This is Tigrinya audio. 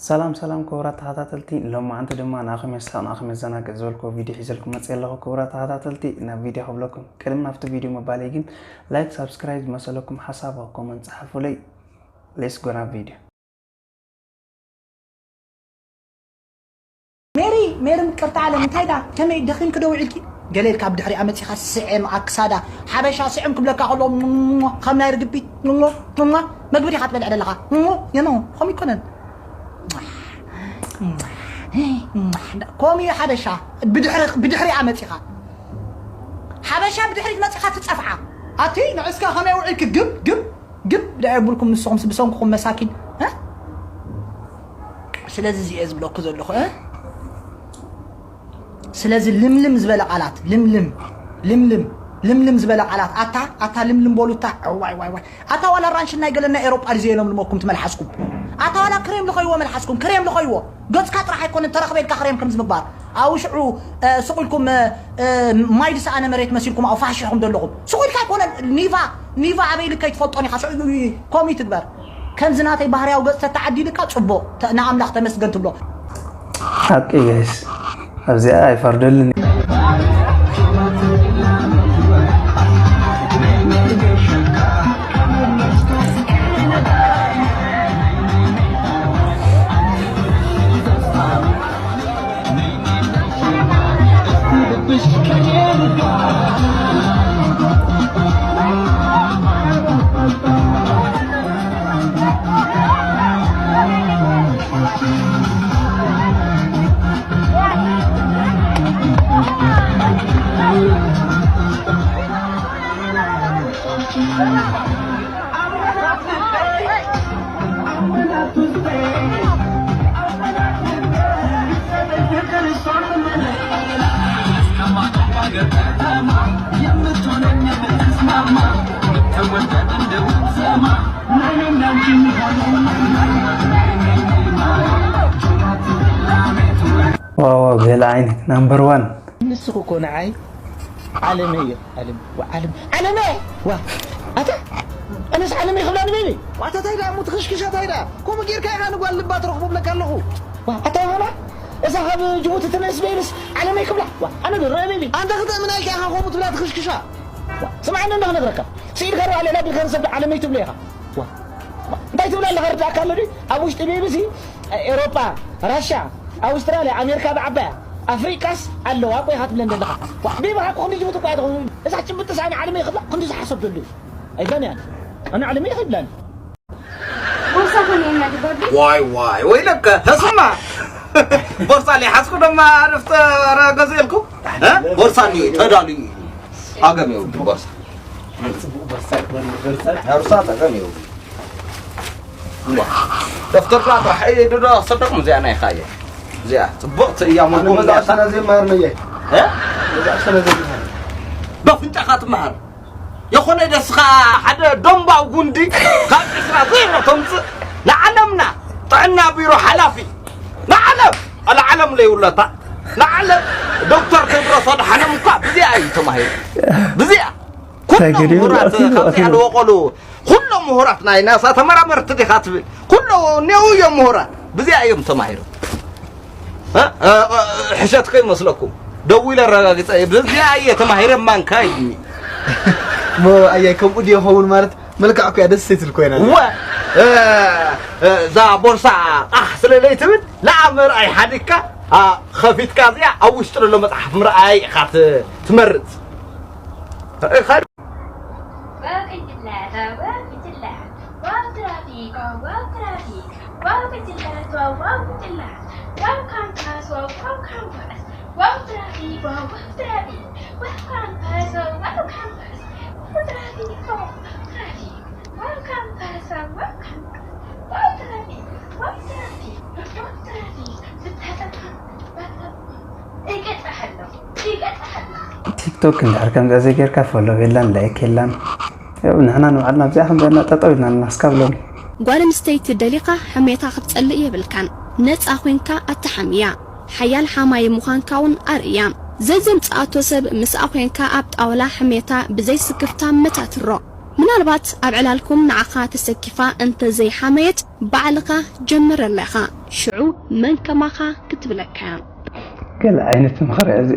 ሰላም ሰላም ክቡራት ተኸታተልቲ፣ ሎማዓንቲ ድማ ንኣኹም የስሕቕ ንኣኹም የዘናግዕ ዝበልኩዎ ቪድዮ ሒዘልኩም መፅእ ኣለኹ። ክቡራት ተኸታተልቲ፣ ናብ ቪድዮ ከብለኩም ቅድሚ ናብቲ ቪድዮ ምባለይ ግን፣ ላይክ፣ ሳብስክራይብ ዝመሰለኩም ሓሳብ ኣብ ኮመንት ፀሓፉለይ። ሌስ ጎ ናብ ቪድዮ። ሜሪ ሜሪ ምቅርቲ ዓለም እንታይ ዳ ከመይ ደኺምኪ ዶ ውዒልኪ? ገለ ኢልካ ብድሕሪኣ መጺኻ ስዕም ኣክሳዳ ሓበሻ ስዕም ክብለካ ከሎ ከም ናይ ርግቢት መግቢ ዲኻ ትበልዕ ዘለኻ? የኖ ከምኡ ይኮነን። ከምኡ እዩ ሓበሻ ብድሕሪኣ መጺኻ ሓበሻ ብድሕሪት መጺኻ ትጸፍዓ። ኣቲ ንዕስካ ከመይ ውዒልኪ ግብ ግብ ግብ ደኣ የብልኩም ንስኹም ብሰንክኹም መሳኪን። ስለዚ እዚ እየ ዝብለኩ ዘለኹ። ስለዚ ልምልም ዝበለ ቃላት ልምልም ልምልም ልምልም ዝበለ ቃላት ኣታ ኣታ ልምልም በሉታ። ዋይ ዋይ ዋይ ኣታ ዋላ ራንሽናይ ገለና ኤሮጳ ድዩ ዘየለምልመኩም ትመልሓስኩም። ኣታ ዋላ ክሬም ልኸይዎ መልሓስኩም ክሬም ልኸይዎ። ገጽካ ጥራሕ ኣይኮነን ተረኽበ ኢልካ ክሬም ከምዚ ምግባር ኣብኡ ሽዑ ስቕ ኢልኩም ማይ ዝሰኣነ መሬት መሲልኩም ኣብኡ ፋሽሕኩም ዘለኹም። ስቕ ኢልካ ኣይኮነን ኒቫ ኒቫ ኣበይ ኢልካ ኣይትፈልጦን ኢኻ። ሽዑ ከምኡ ትግበር። ከምዚ ናተይ ባህርያዊ ገጽ ተተዓዲልካ ጽቡቕ ንኣምላኽ ተመስገን ትብሎ። ሓቂ ጋይስ ኣብዚኣ ኣይፈርደልን። ዋው ዋው ገለ ዓይነት ናምበር ዋን። ንስኹ እኮ ንዓይ ዓለመይ ኢኹ። ዓለም ዓለም ዓለመ ዋ ኣታ ኣነስ ዓለመይ ክብላ ንበይነይ። ኣታ ታይ ደኣ እሞ ትኽሽክሻ ታይ ደኣ ከምኡ ጌርካ ኢኻ ንጓል ልባ ትረኽቦ ብለካ ኣለኹ። ዋ ኣታ ሆና እዛ ካብ ጅቡቲ ትንእስ በይንስ ዓለመይ ክብላ ዋ ኣነ ዶ ረአ በይነይ። ኣንታ ክተእምና ኢልካ ኢኻ ከምኡ ትብላ ትኽሽክሻ። ዋ ስምዓኒ እንዶ ክነግረካ ስኢልካ ዶ ኣልዕላ ቢልካ ንሰብ ዓለመይ ትብሎ ኢኻ። ዋ እንታይ ትብል ኣለኻ ርዳእካ ኣሎ ድዩ ኣብ ውሽጢ ቢቢሲ ኤሮጳ ራሻ ኣውስትራልያ ኣሜሪካ ብዓባያ ኣፍሪቃስ ኣለዋ እኮ ኢኻ ትብለን ዘለኻ። ዋ ቢብኻ እኮ ክንዲ ጅቡቲ እኮ እያ ትኸውን። እዛ ጭብጢ ሳኒ ዓለመይ ክብላ ክንዲ ዝሓሰብ ዘሎ እዩ። ኣይብላን እያ ኣነ ዓለመይ ይኽብላን። ቦርሳ ኮን የና ድቦዲ ዋይ ዋይ ወይለከ ተስማ ቦርሳ ለይሓዝኩ ድማ ደፍተራ ገዚእልኩ። ቦርሳ እንዲዩ ተዳልዩ እዩ። ኣገም የብሉ ቦርሳ ሕርሳ ጠቀም ይው ደፍተር ዳ ጥራሕ እየ ድዶ ሰደቅ ሙዚያ ናይ ኻየ እዚኣ ጽቡቅ ትእያ ሞልኩም መዛ ሰነ ዘይማር ነየ መዛ ሰነ ዘይማር በፍንጫኻ ትመሃር የኾነ ደስኻ ሓደ ደንባው ጉንዲ ካብ ዕስራ ዜሮ ተምጽእ ንዓለምና ጥዕና ቢሮ ሓላፊ ንዓለም ኣለ ዓለም ለይውለታ ንዓለም ዶክተር ቴድሮስ ኣድሓኖም እኳ ብዚኣ እዩ ተማሂሩ ብዚኣ ኩሎም ተገዲሉ ምሁራት ኣትዩ ካብዚኣ ኣትዩ ዝወቀሉ ኩሎም ምሁራት ናይ ናሳ ተመራመርቲ ዲኻ ትብል ኩሎ እኔው እዮም ምሁራት ብዚኣ እዮም ተማሂሮም እ? እ፣ እ፣ ሕሸት ከይመስለኩም ደዊለ ኣረጋግፀ እየ ብዚኣ እየ ተማሂረ ማንካ ይድኒ ሞ ኣያይ ከምኡ ድዮ ኸውን ማለት መልክዕ እኮ እያ ደስ ትብል ኮይና እወ እ፣ እ፣ እዛ ቦርሳ ጣሕ ስለ ዘይትብል ንኣ መርኣይ ሓዲግካ ኣ፣ ከፊትካ እዚኣ ኣብ ውሽጢ ዘሎ መፅሓፍ ምርኣይ ኢኻ ት- ትመርፅ እ፣ ኸ- Welcome to Lava, welcome to Lava. Wow traffic, oh wow traffic. Wow to Lava, wow to Lava. Wow campus, oh wow campus. Wow traffic, oh wow traffic. Wow campus, oh wow campus. Wow traffic, oh wow traffic. Wow campus, oh wow campus. Wow traffic, wow traffic. Wow traffic. ብታጠፋ ባታፋ ይቀጣሃለሁ ይቀጣሃለሁ። ቲክቶክ እንድሕር ከምዚኣ ዘይጌርካ ፎሎ የላን ላይክ የላን። ያው ንሕና ንባዕልና ኣብዚኣ ከም ዘለና ጠጠው ኢልና ኣለና እስካብ ሎሚ። ጓል ኣንስተይቲ ደሊኻ ሕሜታ ክትጸልእ የብልካን። ነጻ ኮንካ ኣትሓምያ። ሓያል ሓማዪ ምዃንካ እውን ኣርእያ። ዘዘምጽኣቶ ሰብ ምስኣ ኮንካ ኣብ ጣውላ ሕሜታ ብዘይ ስክፍታ መታትሮ። ምናልባት ኣብ ዕላልኩም ንዓኻ ተሰኪፋ እንተዘይሓመየት ባዕልኻ ጀምረላ ኢኻ። ሽዑ መን ከማኻ ክትብለካ እያ። ገለ ዓይነት ምኽሪ እዚ